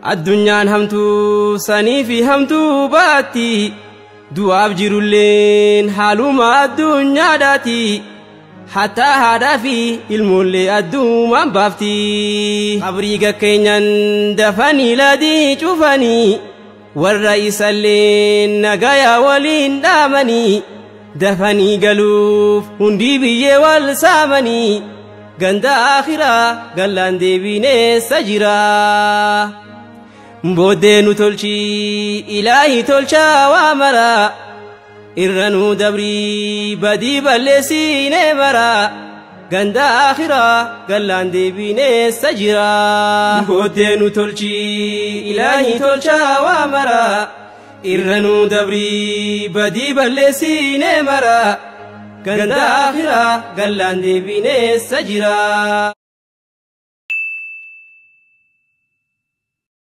Addunyaan hamtuu sanii fi hamtuu baatti du'aaf jirulleen haaluma addunyaadhaati hattaa haadhaa fi ilmoollee addumaan baafti. Qabrii gakkeenyan dafanii ladii cufanii warra isalleen nagayaa waliin dhaamanii dafanii galuuf hundi biyyee wal saamanii ganda akhiraa gallaan deebineessa jira. Booddee nu tolchi ilaahi tolchaa waa mara irra nu dabrii badii balleessinee mara ganda akhiraa gallaan deebineessa jira. Booddee nu tolchi ilaahi tolchaa waa mara irra nu dabrii badii balleessinee mara ganda akhiraa gallaan deebineessa jira.